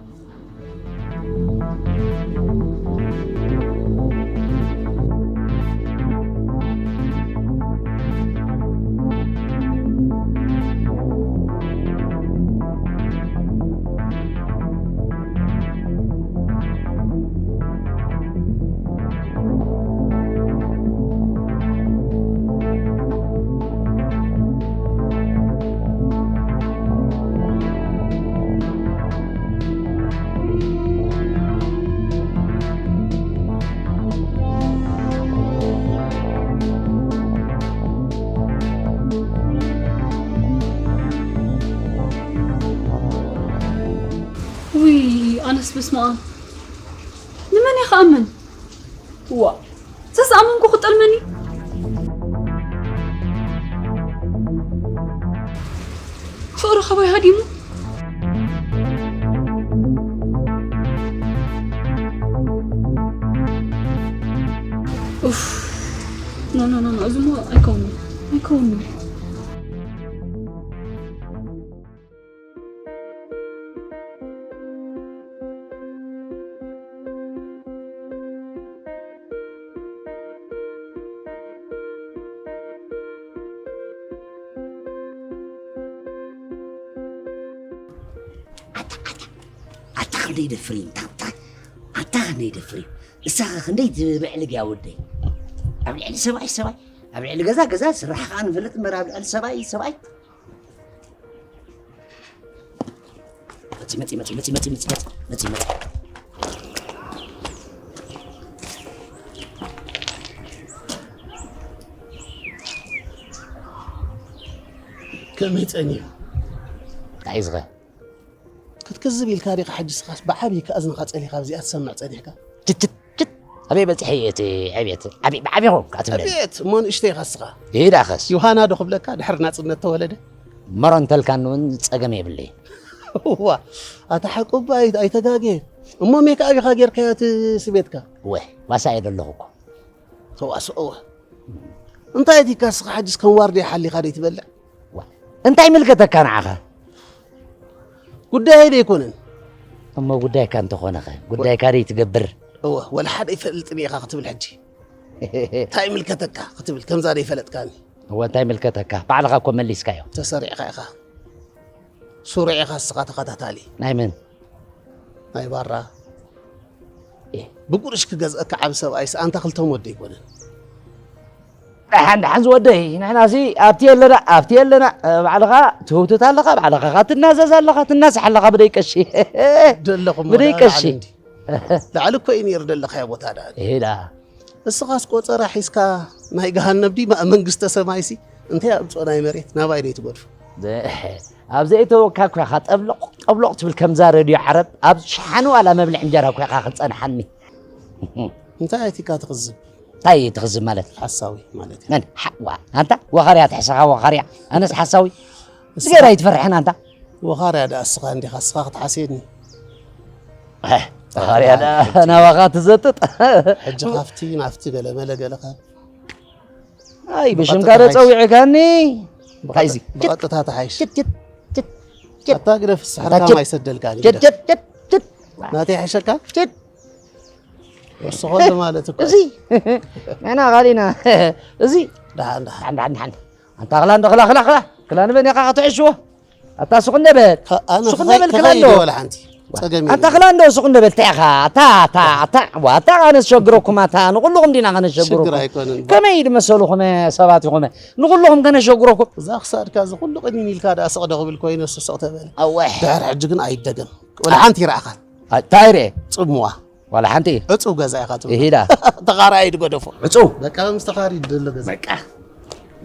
ውይ፣ ኣነስ በስመ ኣብ። ንመን እየ ክኣምን? እዋ፣ ተዝኣመንኩ ክጠልመኒ? ፍቕሪ ካባይ ሃዲሙ? ኡፍ። ኖ፣ ኖ፣ ኖ፣ ኖ፣ እዚ እሞ ኣይከውንን። ኣይከውንን። ኣታ፣ ኣታ፣ ኣታ ክንደይ ደፍር እዩ፣ ኣታ፣ ኣታ፣ ኣታ ክንደይ ደፍር እዩ። እሳኸ ክንደይ ትምዕልግ እያ ወደይ። ኣብ ልዕሊ ሰብኣይ ሰብኣይ፣ ኣብ ልዕሊ ገዛ ገዛ፣ ስራሕ ኸዓ ንፈልጥ እምበር ኣብ ልዕሊ ሰብኣይ ሰብኣይ። መጺ፣ መጺ፣ መጺ። ከመይ ጸኒሑ? እንታይ እዩ ዝኸ? ክትክዝብ ኢልካ ዲኻ ሕጂ ስኻስ ብዓብዪ ከኣ እዝንኻ ጸሊኻ ኣብዚኣ ትሰምዕ ጸኒሕካ? ችት፣ ችት፣ ችት። ኣበይ በጽሐ እቲ ዕብየት? ዓቢ ብዓቢ ኾንካ ትብለኒ። ዕብየት እሞ ንእሽተይ ኢኻ እስኻ። ይዳኸስ። ዮሃና ዶ ክብለካ ድሕሪ ናጽነት ተወለደ? መሮ እንተልካኒ እውን ጸገም የብለይ። እዋ፣ ኣታ ሓቁባ ኣይ-፣ ኣይተጋግየ። እሞ ሜክኣፕ ኢኻ ጌርካዮ እቲ ስቤትካ? ወ፣ ዋሳ እየ ዘለኹ እኮ። ተዋስኦ። እንታይ እቲ ካስኻ ሕጅስ ከም ዋርድያ ሓሊኻ ደይ ትበልዕ? ዋ፣ እንታይ ምልከተካ ንዓኻ? ጉዳይ ደይኮነን። እሞ ጉዳይካ እንተኾነኸ፣ ጉዳይካ ደይ ትገብር? እወ፣ ወላ ሓደ ይፈልጥን ኢኻ ክትብል ሕጂ። እንታይ ምልከተካ ክትብል ከምዛ ደይ ፈለጥካኒ? እወ፣ እንታይ ምልከተካ? ባዕልኻ እኮ መሊስካዮ። ተሰሪዕኻ ኢኻ። ስሩዕ ኢኻ እስኻ ተኸታታሊ። ናይ መን? ናይ ባራ። ኤ። ብቁርሽ ክገዝአካ ዓብ ሰብኣይስ ኣንታ ክልተ ሞዶ ኣይኮነን። ደሓን፣ ደሓን ዝወደይ፣ ንሕናሲ ኣብቲ የለና፣ ኣብቲ የለና። እ፣ ባዕልኻ ትህውትት ኣለኻ፣ ባዕልኻ ኸኣ ትናዘዝ ኣለኻ፣ ትናሳሕ ኣለኻ ብደይ ቀሺ። ደለኹም ብደይ ወዳ ቀሺ። ላዕሊ እንዲ። ላዕሊ እኮ እዩ ነይሩ ደለኻዮ ቦታ ደኣ። ኤ ደኣ። እስኻስ ቆጸራ ሒዝካ ናይ ገሃነብ ድዩ ማ-፣ መንግስተ ሰማይሲ እንታይ ኣምጽኦ ናይ መሬት ናባይ ደይ ትገድፎ? ደ-፣ ኣብ ዘእተወካ ኮይኻ ጠብሎቕ ጠብሎቕ ትብል ከምዛ ረድዮ ዓረብ ኣብ ሸሓኒ ዋላ መብልዕ እንጀራ ኮይኻ ክትጸንሓኒ። እንታይ ኣቲካ ትኽዝብ? እንታይ ትኽዝብ ማለት? ሓሳዊ ማለት እዩ። መን? ሓ-፣ ዋ፣ ኣንታ ወኻርያ ትሕሰኻ ወኻርያ። ኣነስ ሓሳዊ። ንስኻ ስገር ኣይትፈርሕን ኣንታ። ወኻርያ ደኣ እስኻ እንዲኻ፣ እስኻ ክትሓስየኒ። ኣህ፣ ወኻርያ ደኣ ናባኻ ትዘጥጥ። ሕጂ ካብቲ ናብቲ ገለ መለ ገለ ካብ ኣይ፣ ብሽምካ ዶ ጸዊዕካኒ? እንታይ እዚ? ብቐጥታ ተሓይሽ። ችት፣ ችት፣ ችት፣ ችት። ኣታ ግደፍ፣ ኣታ ስሕርካ ችት፣ ማይ ሰደልካኒ፣ ችት፣ ግደፍ። ችት፣ ችት፣ ችት። ናተይ ይሓሸካ? ችት። ወስኾ ማለት እኮ። እዚ። መና ኻሊና። እዚ። ደሓን፣ ደሓን። ደሓን፣ ደሓን፣ ደሓን። ኣንታ ኽላ እንዶ፣ ኽላ፣ ኽላ፣ ኽላ። ኽላ ንበን ኢኻ ክትሕሽዎ? ኣታ ሱቕ እንደ በል። ከ-፣ ኣነ ሱቕ እንደ በል፣ ክኸይድ ኽላ እንዶ። ወላ ሓንቲ። ዋ፣ ጸገም ኣታ የለን። ኽላ እንዶ ሱቕ እንደ በል፣ እንታይ ኢኻ? ኣታ፣ ኣታ፣ ኣታ፣ ዋ፣ ኣታ ኣነ ዝሸግረኩም፣ ኣታ ንኹልኹም ዲና ኸነሸግረኩም? ሽግር ኣይኮነን። ከመይ ድመሰልኹም ሰባት ኢኹም? ንኹልኹም ከነሸግረኩም? እዛ ክሳድካ እዚ ኩሉ ቅኒን ኢልካ ደኣ ስቕ ዶ ክብል ኮይኑ፣ እሱ ስቕ ተበል። ኣወ። ድሕሪ ሕጂ ግን ኣይደገም። ወላ ሓንቲ ይረኣኻን። ኣይ፣ እንታይ ርኤ? ጽምዋ። ዋላ ሓንቲ? ዕጹው ገዛ ኢኻ ትብሎ። ይሂዳ። ተኻራይ ድገደፎ። ዕጹው። በቃ፣ ምስ ተኻሪ ደሎ ገዛ። በቃ።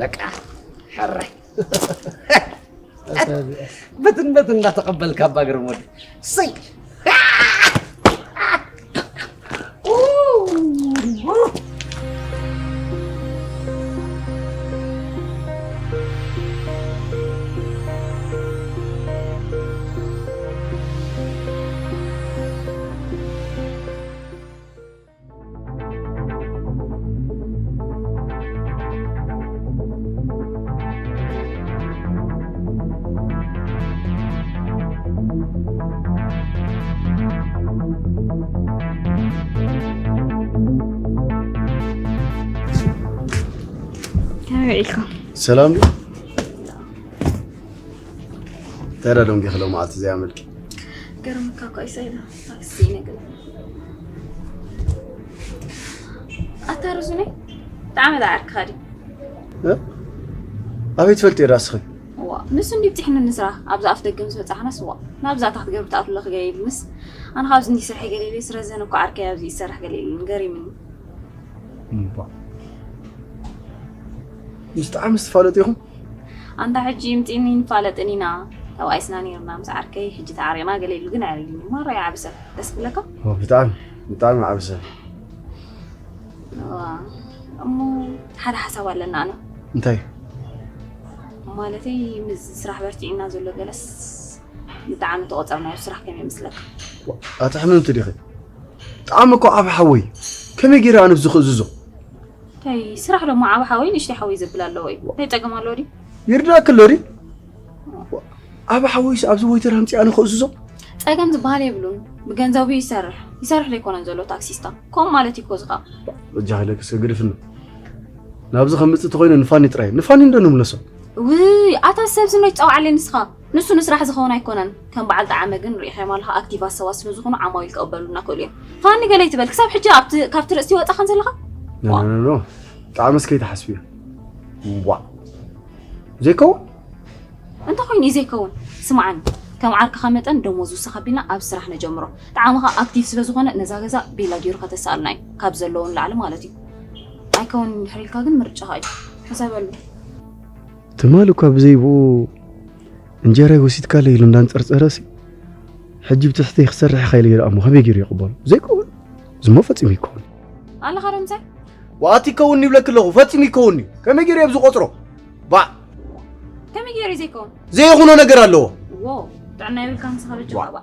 በቃ። ሕራይ። በትን በትን እንዳተቐበልካ ኣባ ግርም ወዲ። ሰይ። ከመይ ውዒልኩም? ሰላም ድዩ? እንታይ ደኣ ደንጊኺ ሎማዓንቲ ዘይኣመልኪ? ገርምካ እኮ እዩ ሰይዳ። ኣክሲ ነገር። ኣታ ርዙነይ፣ ብጣዕሚ ዝዓርክኻ ድዩ? እ? ኣበይ ትፈልጥዮ ዳኣ እስኺ? እዋ፣ ንሱ እንዲ ብፂሕኒ ንስራሕ፣ ኣብዚ ኣፍ ደገ ምስ በፃሕናስ፣ እዋ፣ ናብዛ እታ ክትገብር ትኣትውለኺ ገለ ኢሉንስ፣ ኣነ ካብዚ እንዲ ስርሐይ ገለ ኢለ፣ ስረዘን እኮ ዓርከይ ኣብዚ ይሰርሕ ገለ ኢሉን፣ ገሪሙኒ። እምቧ። ምስ ጣዕሚ ትፋለጡ ኢኹም? ኣንታ ሕጂ ምጺኒ ንፋለጥን ኢና። ተባኢስና ነይርና ምስ ዓርከይ፣ ሕጂ ተዓሪቕና ገለ ኢሉ ግን ኣዕሪሉኒ። ማራ ይዓቢ ሰብ። ደስ ክብለካ? ኦ፣ ብጣዕሚ፣ ብጣዕሚ ዓቢ ሰብ። እዋ፣ እሞ ሓደ ሓሳብ ኣለና ኣነ። እንታይ? ማለተይ፣ ምስ ስራሕ በርቲዕና ዘሎ ገለስ ብጣዕሚ ተቖጸርናዮ ስራሕ ከመይ ይመስለካ? ዋ፣ ኣታ ሕምምቲ ዲኺ? ብጣዕሚ እኮ ዓቢ ሓወይ። ከመይ ገይረ ኣነ ብዚ ክእዝዞ? እንታይ ስራሕ ደሞ ዓቢ ሓወይ ንእሽተይ ሓወይ ዘብል ኣለዎ እዩ። እንታይ ጸገም ኣለዎ ድዩ? ይርዳእኪ ኣሎ ድዩ? ዓቢ ሓወይስ ኣብዚ ወይተር ኣምጺኣ ኣነ ክእዝዞ? ጸገም ዝበሃል የብሉን። ብገንዘቡ ይሰርሕ። ይሰርሕ ዶ ኣይኮነን ዘሎ እቲ ኣክሲስታ? ከምኡ ማለት እዩ እኮ እዚ ኸኣ። በጃኺ ኢለኪ እስከ ግድፍኒ። ናብዚ ከምጽእ እንተኾይነ ንፋኒ ጥራይ። ንፋኒ እንዶ ንምለሶ። ውይ፣ ኣታ ሰብ ስም ዘይትጸውዓለይ ንስኻ። ንሱ ንስራሕ ዝኸውን ኣይኮነን። ከም በዓል ጠዓመ ግን ርኢኻዮም ኣለኻ፣ ኣክቲቫት ሰባት ስለ ዝኾኑ ዓማዊል ክቕበሉልና ክእሉ እዮም። ፋኒ ገለ ይትበል፣ ክሳብ ሕጂ ኣብቲ፣ ካብቲ ርእሲ ወጻኻን ዘለኻ? ኖ፣ ኖ፣ ኖ፣ ኖ። ጠዓመስ ከይትሓስብዮ። ዋእ። ዘይከውን? እንተኾይኑ እዩ ዘይከውን። ስምዓኒ፣ ከም ዓርክኻ መጠን ደሞዝ ውስኽ ኣቢልና ኣብ ስራሕ ነጀምሮ። ጠዓመ ኸኣ ኣክቲቭ ስለ ዝኾነ ነዛ ገዛ ቤላ ገይሩ ከተሰኣልና እዩ፣ ካብ ዘለዎ ንላዕሊ ማለት እዩ። ኣይከውንን እንድሕር ኢልካ ግን ምርጫኻ እዩ። ሕሰበሉ። ትማሊ እኳ ብዘይ ብኡ እንጀራይ ወሲድካለይ ኢሉ እንዳንጸርጸረሲ፣ ሕጂ ብትሕተይ ክሰርሕ ኢኻ ኢለ ይርኣ እሞ ከመይ ገይሩ ይቕበሎ? ዘይከውን። ዝሞ ፈጺሙ ይከውን። ኣለኻ ዶ ምሳይ? ዋት ይከውን ይብለክ ኣለኹ። ፈጺሙ ይከውን እዩ። ከመይ ገይረ ኣብዚ ቆጽሮ? ባ ከመይ ገይሩ ዘይከውን? ዘይኹኖ ነገር ኣለዎ። ዎ ጥዕና የብልካ ንስኻ በጃኻ ባ።